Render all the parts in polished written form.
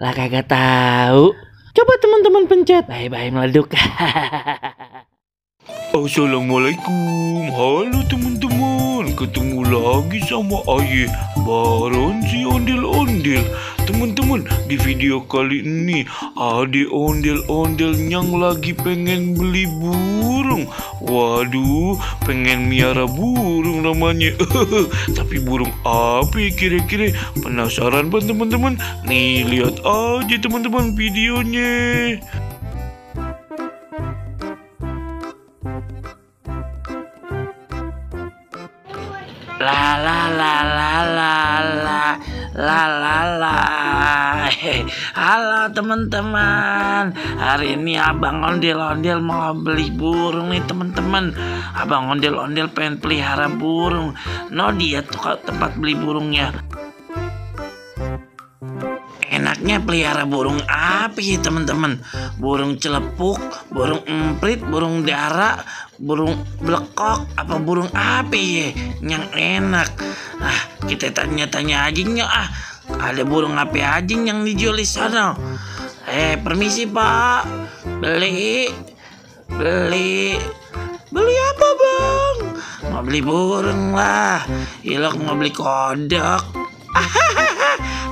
Lah kagak tahu. Coba teman-teman pencet. Bye-bye meleduk. Assalamualaikum, halo teman-teman. Ketemu lagi sama Aye Baron si ondel-ondel. Teman-teman, di video kali ini ada ondel-ondel yang lagi pengen beli burung. Waduh, pengen miara burung namanya. Tapi burung apa ya kira-kira? Penasaran kan teman-teman? Nih, lihat aja teman-teman videonya. La la la la la la la la la. Halo teman-teman, hari ini abang ondel-ondel mau beli burung nih teman-teman. Abang ondel-ondel pengen pelihara burung. No, dia tuh tempat beli burungnya. Enaknya pelihara burung apa ya teman-teman? Burung celepuk, burung emprit, burung dara, burung blekok, apa burung apa ya yang enak? Kita tanya-tanya aja nya. Ada burung apa aja yang dijual di sana? Permisi pak, beli apa bang? Mau beli burung lah. Ilok mau beli kodok.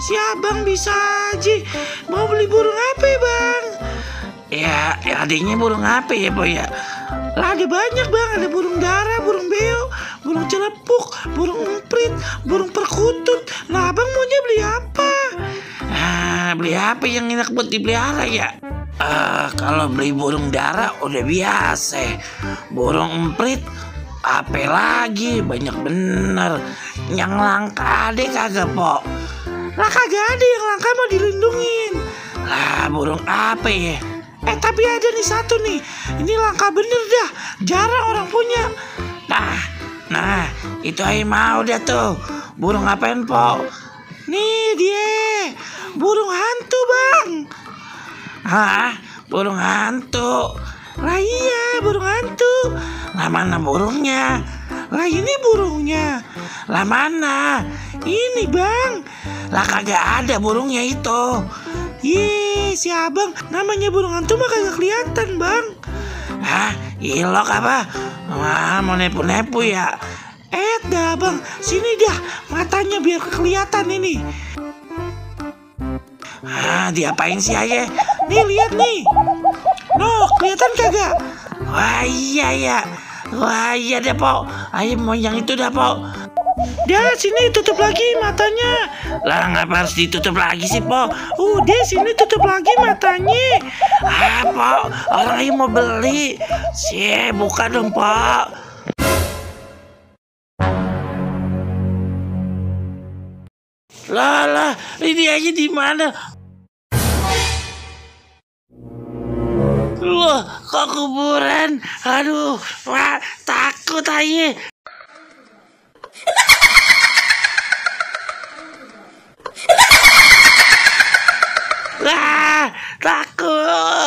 Si abang bisa aja. Mau beli burung apa ya bang? Ya adanya burung apa ya boy ya? Lah ada banyak bang. Ada burung dara, burung beo, burung celepuk, burung emprit, burung perkutut. Nah abang maunya beli apa? Beli apa yang enak buat dipelihara ya? Kalau beli burung dara udah biasa. Burung emprit apa lagi? Banyak bener. Yang langka ada kagak po? Lah kagak ada yang langka mau dilindungin. Lah burung apa ya? Tapi ada nih satu nih. Ini langka bener dah. Jarang orang punya. Nah itu aja mau dah tuh. Burung apain po? Nih dia. Burung hantu bang. Burung hantu. Lah iya burung hantu. Lah mana burungnya? Lah ini burungnya. Lah mana? Ini bang. Lah kagak ada burungnya itu. Si abang namanya burung hantu mah kagak kelihatan bang. Ilok apa? Mau nepu-nepu ya? Dah bang, sini dah matanya biar kelihatan ini. Diapain sih aja? Nih lihat nih. No, kelihatan kagak? Wah iya deh po. Ayo mau yang itu dah po. Dia sini tutup lagi matanya. Lah ngapa harus ditutup lagi sih po? Udah sini tutup lagi matanya. Po, orang ayo mau beli. Buka dong po. Lah ini aja di mana? Loh, kok kuburan? Aduh, wah, takut aja. Takut.